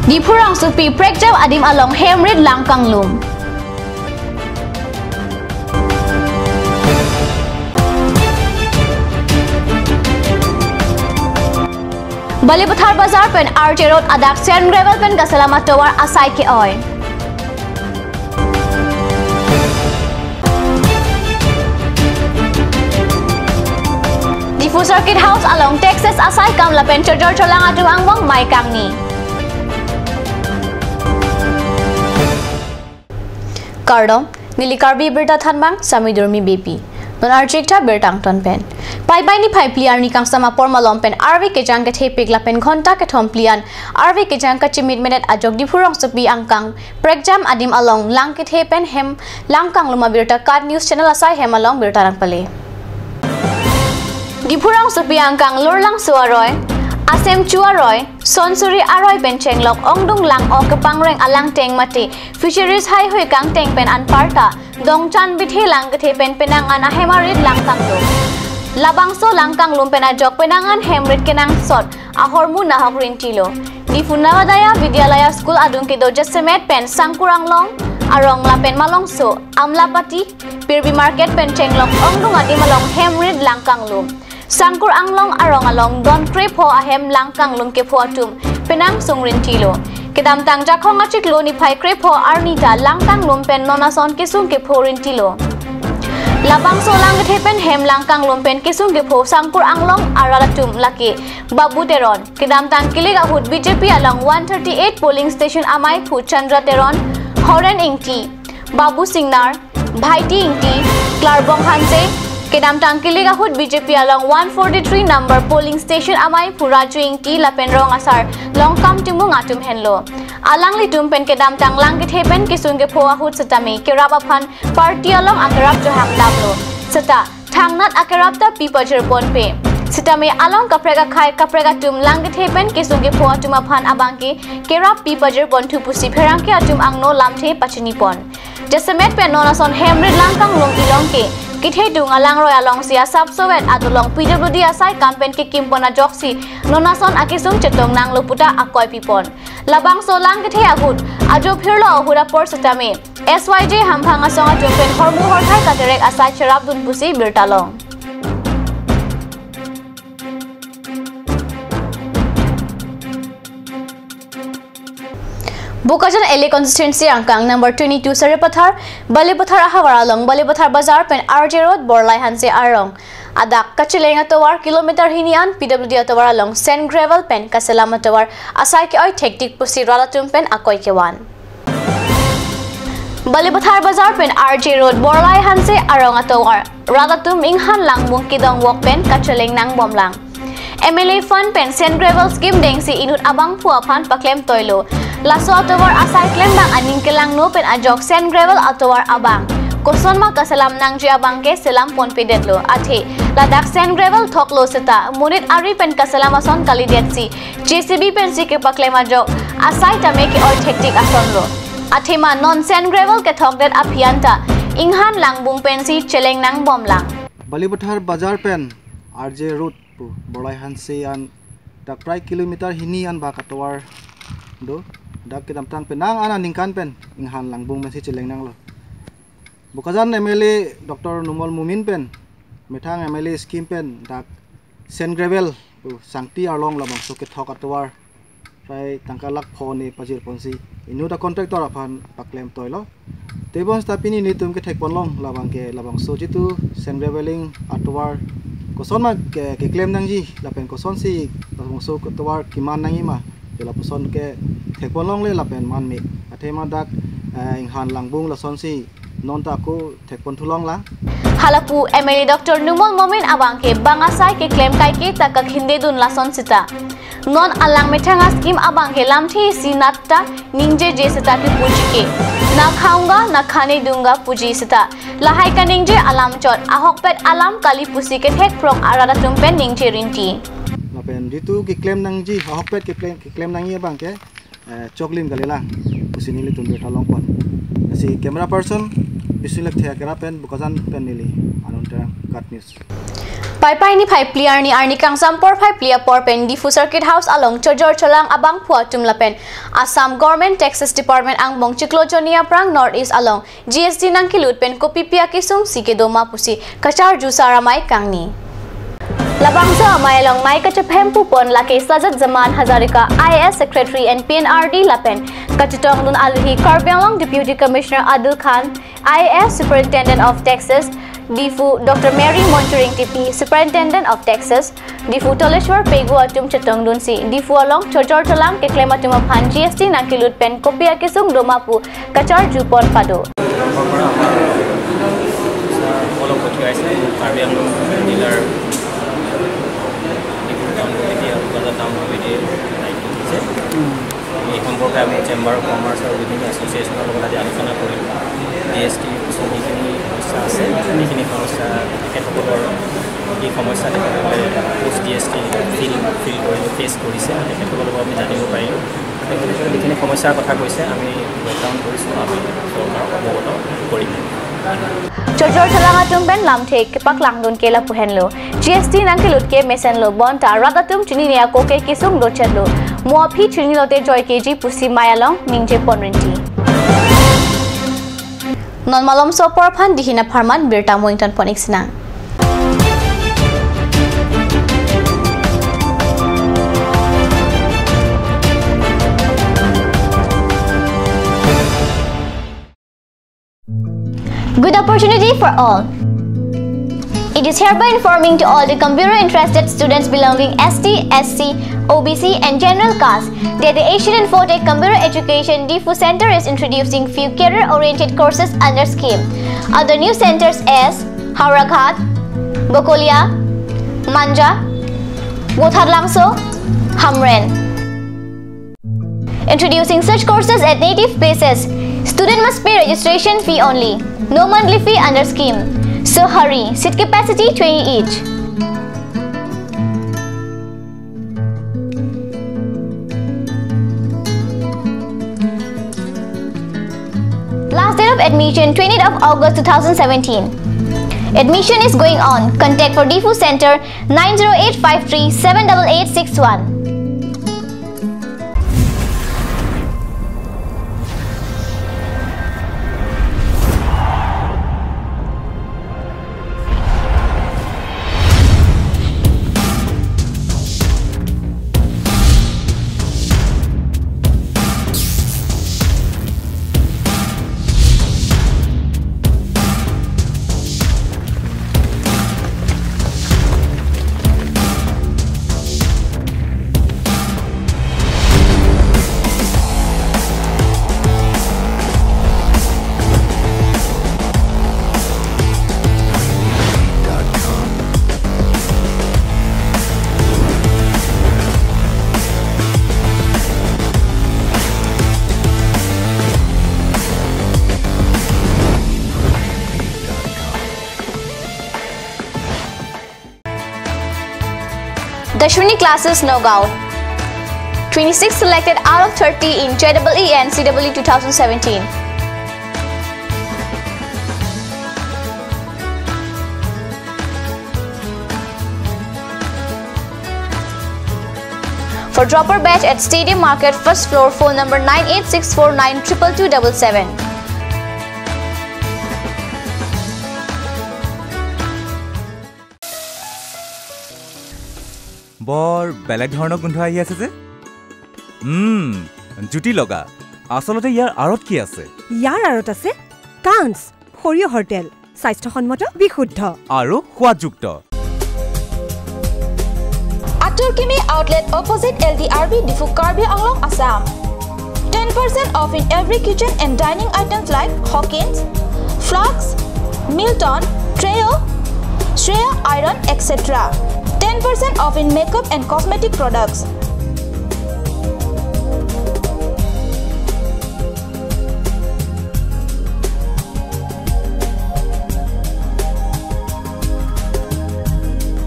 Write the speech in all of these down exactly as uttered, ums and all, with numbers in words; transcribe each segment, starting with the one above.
Diphu rongsopi prekjam adim along hem rit lang kanglum. Balipathar Bazar pen R J Road adak sand gravel pen kaselam atovar asai ke-oi. Diphu Circuit House along taxes asai kam lapen chojor cholang atum angbong mei kangni. Kardom, neli Karbi Birta Thanbang, Sami Durmi Beypi. Non archik tha birta angton pen. Paipai niphai phli arni kangsam apor malom pen arve kejang kethepik lapen ghonta kethom phli an arve kejang kachimit menet ajok Diphu rongsopi angkang prekjam adim along lang kethe pen hem lang kanglum abirta KAT News Channel asai hem along birta nangpale. Diphu rongsopi angkang Lurlangso aroi, Asemchu aroi, Sonsuri aroi pen chenglok ongdung lang-ok kepangreng alangteng mate Fisheries haihui kangteng pen anparta Dongchan Bithe lang kethe pen penang an ahem arit lang kanglum. Labangso lang kanglum pen ajok penang an hem rit kenangsot ahormu nahok rintilo. Diphu Navodaya Vidyalaya School adung kedo jasemet pen Sangkur Anglong arong lapen Malongso, Amlapati, Pirbi Market pen chenglok ongdung adim along hem rit lang kanglum. Sangkur Anglong arong along don krepho ahem lang kanglum kepho atum penang sung rintilo. Kedamtang Jakhong achiklo niphai krepho arni ta lang kanglum pen non ason kesung kepho rintilo. Labangso lang kethe pen hem lang kanglum pen kesung kepho Sangkur Anglong arat atum lake Babu Teron, kedamtang kilik ahut B J P along one thirty-eight polling station amaiphu Chandra Teron, Horen Ingti, Babu Singnar, Bhaiti Ingti, Klarbong Hanse, kedamtang kilik ahut B J P along one forty-three number polling station amaiphu Raju Ingti lapen rong asar Longkam Timung atum henlo. Alanglitum pen kedamtang lang kethe pen kesung kepho ahut setame kerap aphan party along akerap chohang damlo. Seta thangnat akerap ta pi pajir ponpe. Setame along kaprek akhei kaprek atum lang kethe pen kesung kepho atum aphan abangke kerap pi pajir ponthu pusi pherangke atum angno lamthe pachini pon. Jasemet pen non ason hem rit lang kanglum ilong ke kethedung alangroi alongsi asap sowet adolong P W D asai kam pen kekim pon ajoksi non ason akesung chetong nanglo puta akoi pipon. Labangso lang kethe ahut ajo phirlo ahut apor setame S Y J hamphang asong atum pen hormu horthai katerek asai cherapdun pusi birta long. Bokajan L A constituency angkang number twenty-two Saripathar, Balipathar ahavar along Balipathar Bazar pen R J Road Borlai Hanse arong adak kacheleng atovar kilometer hini an P W D atovar along sand gravel pen kaselam atovar asai ke-oi thektik pusi rat atum pen akoi kevan. Balipathar Bazar pen R J Road Borlai Hanse arong atovar rat atum inghan langbung kedong wok pen kacheleng nangbomlang. M L A fund pen sand gravel scheme dengsi inut abangphu aphan paklem toilo. Laso atovar asai klembang aning kelangno pen ajok sand gravel atovar abang kosonma kaselam nangji abangke selam ponpedetlo. Athe ladak sand gravel thoklo seta monit ari pen kaselam ason kalidetsi J C B pensi kepaklem ajok asai tame ke-oi thektik asonlo. Athema non sand gravel kethokdet aphi anta inghan langbung pensi cheleng nangbomlang. Balipathar Bazar pen R J Road pu Borlai Hanse an dak prai kilometer hini an bak atovar do. Dak kedamtang penang an aningkan pen inghan langbung pensi cheleng nanglo. Bokajan M L A Doctor Numal Momin pen methang M L A scheme pen dak sand gravel pu Sangti arlong labangso kethok atovar prai tangka lakh pho ne pajir ponsi inut a contractor aphan paklem toilo. Tebon seta pini nelitum kethek ponlong labangke labangso jitu sand graveling atovar kosonma ke, keklem nangji lapen kosonsi labangso atovar keman nangji ma, ke lapuson kethek ponlongle lapen man me. Athema dak, eh, inghan langbung lasonsi non ta ako thek ponthulonglang. Halapu M L A Doctor Numal Momin abangke bang asai keklem kaike ta kakhindedun lason seta non alang methang a scheme abangke lamthe isi nat ta ningjeje seta kipuji ke, na khaunga na khane dunga puji seta lahai kaningje alam chot ahokpet alam kali pusi kethek phrong arat atum pen ningje rinti. Lapen jitu keklem nangji ahokpet keklem, keklem nangji abangke, eh, choklim kalilang pusi nelitum birta longpon. Lasi camera person Bisnu Lekthe akera pen Bokajan pen neli Anand Terang, KAT News. Paipai niphai phli arni, arni kangsam porphai phli apor pen Diphu Circuit House along chojor cholang abangphu atum lapen Assam Government Taxes Department angbong chiklo jonni aphrang North East along G S T nangkelut pen kopipi akesung si kedo ma pusi kacharju sar amei kangni. Labangso amei along mei kachephem pupon lake Sajid Jaman Hazarika I A S Secretary and P N R D lapen kachetongdun alohi Karbi Anglong Deputy Commissioner Adil Khan, I A S Superintendent of Taxes, Diphu, Doctor Mary Monchuring T P, Superintendent of Taxes, Diphu, Toleshwar Pegu atum chetongdunsi Diphu along chojor cholang keklem atum aphan G S T nangkelut pen kopi akesung do ma pu kacharju pon pado. পৰা আমাৰ পলক পঠিয়াইছে কাৰ্বি আংলং জিলাৰ Dibrugarh town committee আৰু বজাৰ টাউন কমিটিয়ে দায়িত্ব দিছে। এই সম্পৰ্কে আমি চেম্বাৰ অফ কমাৰ্চ আৰু বিভিন্ন এছ'চিয়েশ্যনৰ লগত আজি আলোচনা কৰিম। জি এছ টি যিখিনি সমস্যা আছে, সেইখিনি সমস্যা তেখেতসকলৰ কি সমস্যা তেখেতসকলে পোষ্ট জি এছ টি ফিল ফিল কৰি ফেচ কৰিছে, তেখেতসকলৰ পৰা আমি জানিব পাৰিলোঁ। তেখেতসকলে যিখিনি সমস্যাৰ কথা কৈছে, আমি নোট ডাউন কৰিছোঁ, আমি চৰকাৰক অৱগত কৰিম। Chojor cholang atum pen lamthe kepaklangdun ke lapu henlo. G S T nangkelut ke mesenlo bonta rat atum chinine ako ke kesung dochetlo. Mo aphi chinilote joy keji pusi mei along ningje pon rinti. Non malomso apor aphan dihin apharman birta mo ington pon ik sinang. Good opportunity for all. It is hereby informing to all the computer interested students belonging S T, S C, O B C and general caste that the Asian Infotech Computer Education Diphu Center is introducing few career oriented courses under scheme. Other new centers as Howraghat, Bokolia, Manja, Vothatlangso, Hamren. Introducing such courses at native places. Student must pay registration fee only. No monthly fee under scheme. So hurry. Seat capacity twenty each. Last date of admission, twentieth of August two thousand seventeen. Admission is going on. Contact for Diphu Center nine zero eight five three seven double eight six one. Dashwini Classes Nagaon. Twenty-six selected out of thirty in J E E and C E E two thousand seventeen. For dropper batch at Stadium Market, first floor, phone number nine eight six four nine triple two double seven. বৰ বেলেগ ধৰণৰ গোন্ধ আহি আছে যে। উম, জুতি লগা। আচলতে ইয়াৰ আঁৰত কি আছে? ইয়াৰ আঁৰত আছে কাঞ্চ, সৰিয়হৰ তেল, স্বাস্থ্যসন্মত, বিশুদ্ধ। আৰু সোৱাদযুক্ত। Atur Kimi Outlet opposite L D R B Diphu, Karbi Anglong, Assam. Ten percent off in every kitchen and dining items like Hawkins, Flux, Milton, Trio, Shreya Iron, et cetera. Ten percent off in makeup and cosmetic products.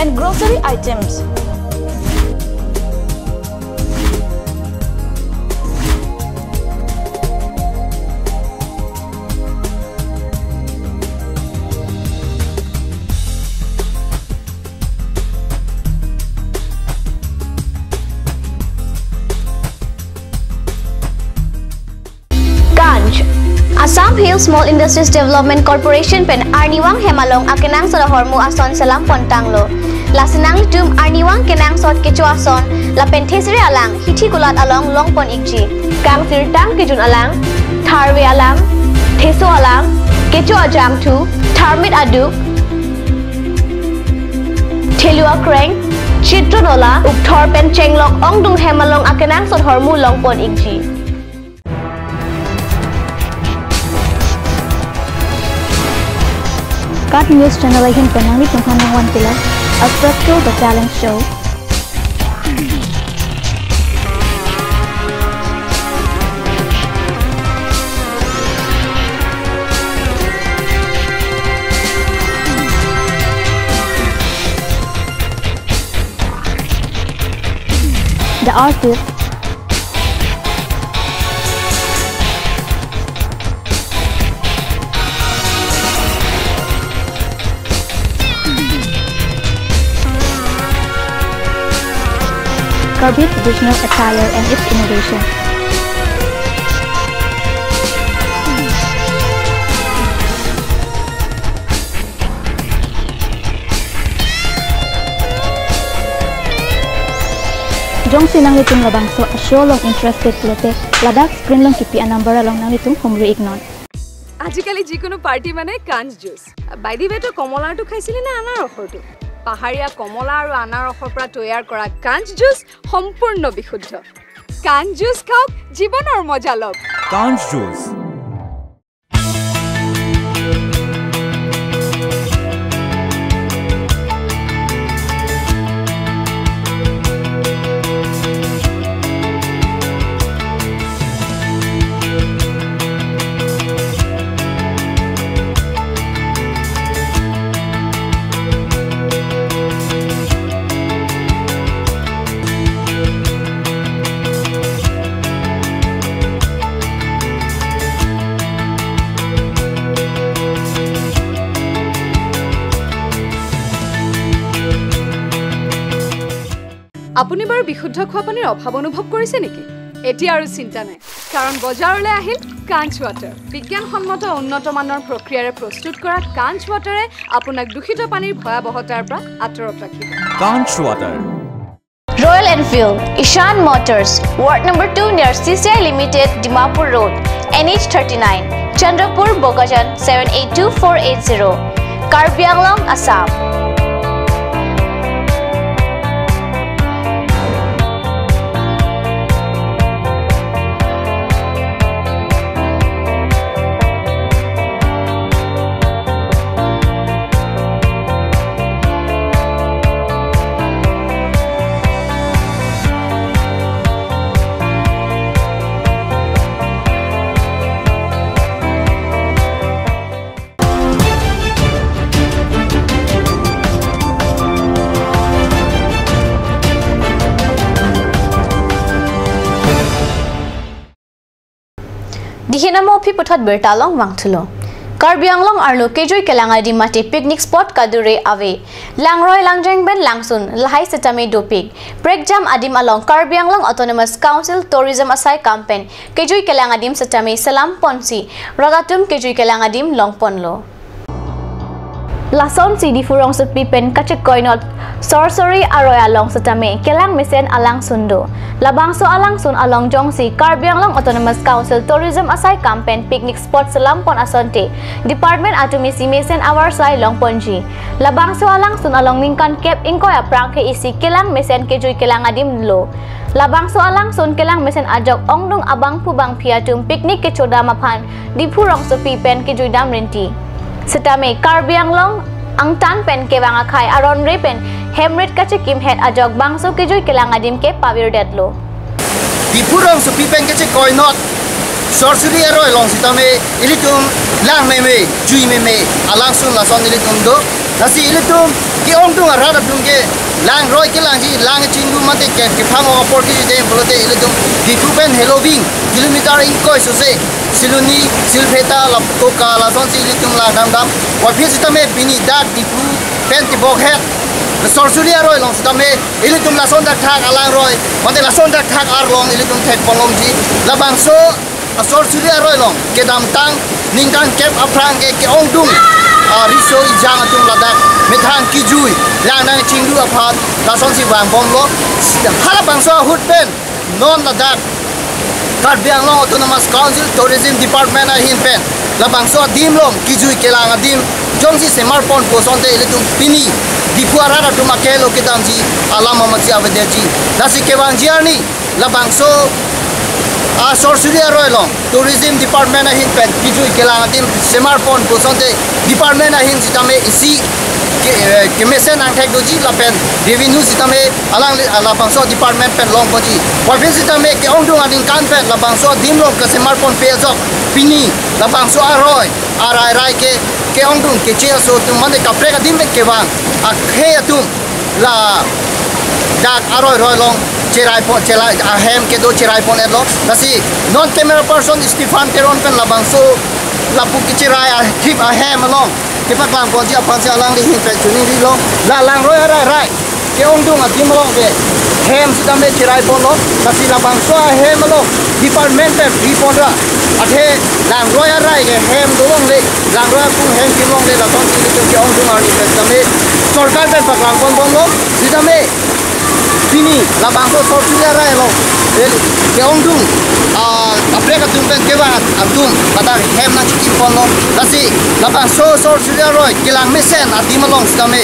And grocery items. Hill Small Industries Development Corporation pen arnivang hem along akenangsot ahormu ason selam pontanglo. Lasi nanglitum arnivang kenangsot kecho ason lapen thesere alang hithi kulat along longpon ikji. Kangsirtang kejun alang, tharve alang, theso alang, kecho ajangthu, tharmit aduk, thelu akreng, chitro nola, ukthor pen chenglok ongdung hem along akenangsot ahormu longpon ikji. KAT News Channel ahin pen nanglitum aphan nangvan pila Astro Show, The Talent Show. The Artist. Karbi Traditional Attire and its Innovation. Jongsi nanglitum labangso a-show along interested pulote, ladak screen along kipi a-number along nanglitum humri iknon. আজিকালি যিকোনো পাৰ্টি মানে কাঞ্চ juice. By the ৱে, তই কমলাৰটো খাইছিলি নে আনাৰসৰটো? পাহাৰীয়া কমলা আৰু আনাৰসৰ পৰা তৈয়াৰ কৰা কাঞ্চ জুচ সম্পূৰ্ণ বিশুদ্ধ। কাঞ্চ জুচ খাওক, জীৱনৰ মজা লওক। কাঞ্চ জুচ। আপুনি বাৰু বিশুদ্ধ খোৱা পানীৰ অভাৱ অনুভৱ কৰিছে নেকি? এতিয়া আৰু চিন্তা নাই, কাৰণ বজাৰলৈ আহিল কাঞ্চ ৱাটাৰ। বিজ্ঞানসন্মত উন্নত মানৰ প্ৰক্ৰিয়াৰে প্ৰস্তুত কৰা কাঞ্চ ৱাটাৰে আপোনাক দূষিত পানীৰ ভয়াৱহতাৰ পৰা আঁতৰত ৰাখিব। কাঞ্চ water. Royal Enfield, Ishan Motors, Ward number two near C C I Limited, Dimapur Road, N H thirty-nine, Chandrapur, Bokajan, seven eight two four eight zero, Karbi Anglong, Assam. Dihin amo aphi puthot birta along vangthulo. Karbi Anglong arlo kejui kelang adim mate picnic spot kadure ave. Langroi langjeng pen langsun lahai setame dopik. Prekjam adim along Karbi Anglong Autonomous Council Tourism asai kam pen kejui kelang adim setame selam ponsi rat atum kejui kelang adim longponlo. Lasonsi Diphu rongsopi pen kachekoinot Sorsori aroi along setame kelang mesen alangsun do. Labangso alangsun along jongsi Karbi Anglong Autonomous Council Tourism asai kam pen picnic spot selam pon asonte department atum isi mesen avarsai longponji. Labangso alangsun along ningkan kep ingkoi aphrangke isi kelang mesen kejui kelang adim lo. Labangso alangsun kelang mesen ajok ongdung abangphu bangphi atum picnic kechodam aphan Diphu rongsopi pen kejuidam rinti. Setame Karbi Anglong angtan pen kevang akhai aron re pen hemrit kachekimhet ajok bangso kejui kelang adim ke pavirdetlo. Diphu rongsopi pen kachekoinot Sorsori aroi along setame ilitum lang meme, jui meme, alangsun lason ilitum do. Lasi ilitum ke-ongdung arat atum ke langroi kelangji, lang chinglu mate ke kephang apor ke jeng pulote ilitum Diphu pen heloving kilometer ingkoi sose Siloni, Silpheta, Laptoka lasonsi ilitum lang damdam. Waphi setame pini dak Diphu pen tibokhet Sorsori aroi along setame ilitum lason dakthak alangroi mate lason dakthak arlong ilitum thekponlongji. Labangso Sorsori aroi along kedamtang Ningkan kep aphrang ke ke-ongdung, ah, riso ejang atum ladak methang kejui lang nangchinglu aphan lasonsi vangbomlo. Halabangso ahut pen non ladak Karbi Anglong Autonomous Council Tourism Department ahin pen labangso adim along kejui kelang adim jongsi semarpon pu asonte ilitum pini Diphu arat atum akelo kedamji alam amatsi avedetji. Lasi kevangji arni labangso asor suri aroi along Tourism Department ahin pen kejui kelang adim semarpon pu asonte department ahin sitame isi ke, eh, kemesen angthek doji lapen revenue sitame alangli, ah, labangso department pen longponji. Puvoiphit sitame ke-ongdung aningkan pen labangso adim along kesemarponpe ajok pini labangso aroi arairai ke ke-ongdung keche aso atum mane kaprek adim pen kevang akhei atum ladak aroi roi along cheraipon, cherai ahem kedo cheraipon-etlo. Lasi non camera person Stephen Teron pen labangso lapu kecherai akhip ahem along kepaklangponji aphansi alangli ahin pen choningrilo. La langroi arairai ke-ongdung adim along ke hem sitame cheraiponlo. Lasi labangso ahem along department pen riponra, athe langroi arai ke hem dolongle, langroi apung hem kimlongle, lasonsi ilitum ke-ongdung arni pen sitame sorkar pen paklangponbomlo. Sitame pini labangso asor suri aroi along ke-ongdung, ah, kaprek atum pen kevang atum ladak hem nangchikimponlo. Lasi labangso asor suri aroi kelang mesen adim along sitame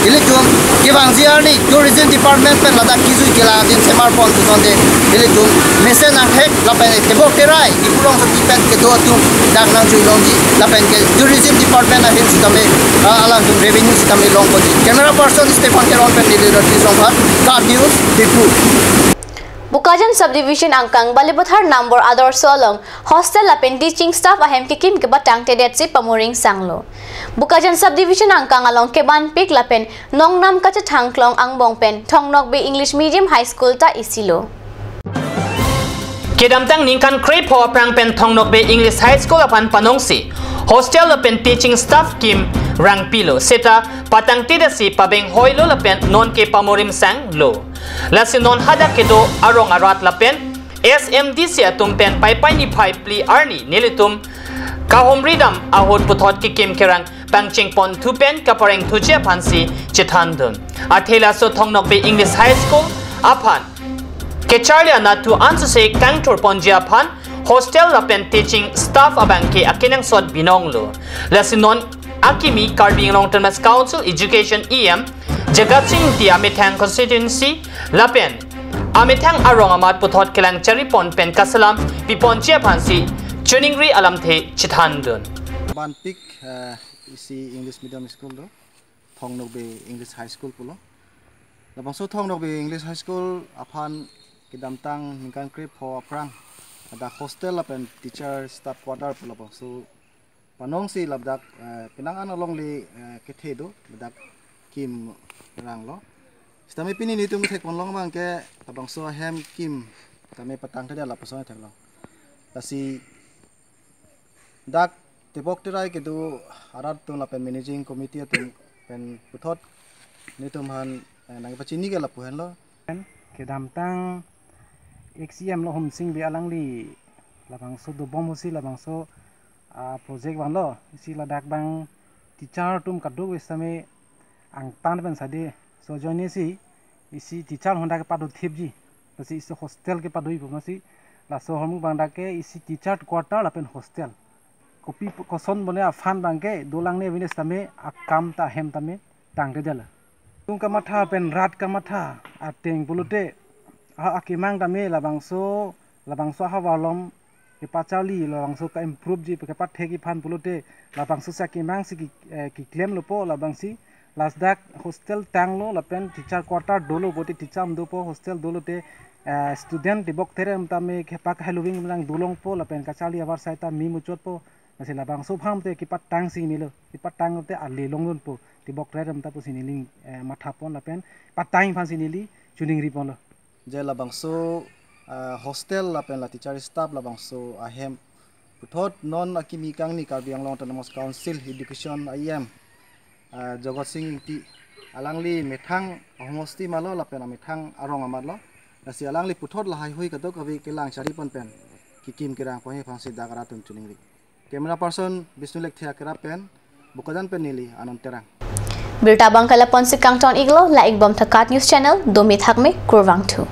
ilitum kevangji arni Tourism Department pen ladak kejui kelang adim semarpon pu asonte ilitum mesen angthek lapen tebok terai Diphu rongsopi pen kedo atum dak nangjui longji lapen ke Tourism Department ahin sitame, ah, alangtum revenue sitame longponji. Camera person Stephen Teron pen Dilip Roti Songphat, KAT News, Diphu. Bokajan Subdivision angkang Balipathar number Adorsho along hostel lapen teaching staff ahem kekim kepatangtedetsi pamoring sanglo. Bokajan Subdivision angkang along kebanpik lapen nongnam kachethangklong angbong pen Thong Nokbe English Medium High School ta isilo. Kedamtang ningkan krepho aphrang pen Thong Nokbe English High School aphan panongsi hostel lapen teaching staff kim rangpilo, seta patangtedetsi pabenghoilo lapen non ke pamorim sanglo. Lasi non hadak kedo arong arat lapen S M D C atum pen Paipai niphai phli arni nelitum kahumridam ahut puthot kekim kerang pangchengponthu pen kaparengthuji aphansi chethandun. Athe laso Thong Nokbe English High School aphan kecharli anat thu ansose kangthurponji aphan hostel lapen teaching staff abangke akenangsot binonglo. Lasi non akimi Karbi Anglong Autonomous Council Education E M Jagat Sing Engti amethang constituency lapen amethang arong amat puthot kelang charipon pen kasalam piponji aphansi choningri alamthe chethandun. Banpik, eh, isi English medium school do, Thong Nokbe English High School pulo. Labangso Thong Nokbe English High School aphan kedamtang ningkan krepho aphrang ada hostel lapen teacher staff quarter pulo, labangso panongsi ladak, eh, penang an alongle, eh, kethe do, ladak kim ranglo. Sitame pini nelitum thekponlong abangke labangso ahem kim tame patangtedet lapuson theklong. Lasi dak tebok terai kedo arat atum lapen managing committee atum pen puthot nelitum aphan, eh, nangpachini ke lapu henlo. Kedamtang X E M lo Homsing Bey alangli labangso dobom pusi labangso, ah, project vanlo, isi ladak abang teacher atum kadokave sitame angtan pen sade sojoinesi isi teacher ahonda kepado thipji, lasi isi hostel kepado ipo masi laso ahormu abang dak ke isi teacher quarter lapen hostel. Kopi koson bone a-fund abangke dolang ne avine sitame akam ta ahem tame tangtedetlo. Tung kamatha pen rat kamatha ateng pulote, a, akemang tame labangso, labangso ahavar along kepacharli, labangso ka-improve ji, kepathekji aphan pulote, labangso si akemang si ki, eh, keklemlo po, labangsi lasi dak hostel tanglo lapen teacher quarter dolo, bote teacher dopo, hostel dolote, eh, student tebok terem tame kepak hai loving nang dolongpo lapen kacharli avar sai ta me muchotpo. Lasi labangso aphan te kepatangsi melo, kepatangte ale longdunpo, tebok terem ta pusi neli, eh, mathapon lapen patang aphansi neli choningriponlo. Je labangso, ah, hostel lapen la teacher staff labangso ahem puthot non akimi kangni Karbi Anglong Autonomous Council Education E M, ah, Jagat Sing Engti alangli methang ahomosti malo lapen amethang arong amatlo. Lasi alangli puthot lahaihui kadokave kelang charipon pen kekim kerangpon aphansi dak arat atum choningri. Camera person Bishnu Lekthe Akra pen Bokajan pen neli Anand Terang. Birta abang ke lapu-ansi kangton-iklo, la-ikbom tha KAT News Channel, domi thakme, kurvangthu.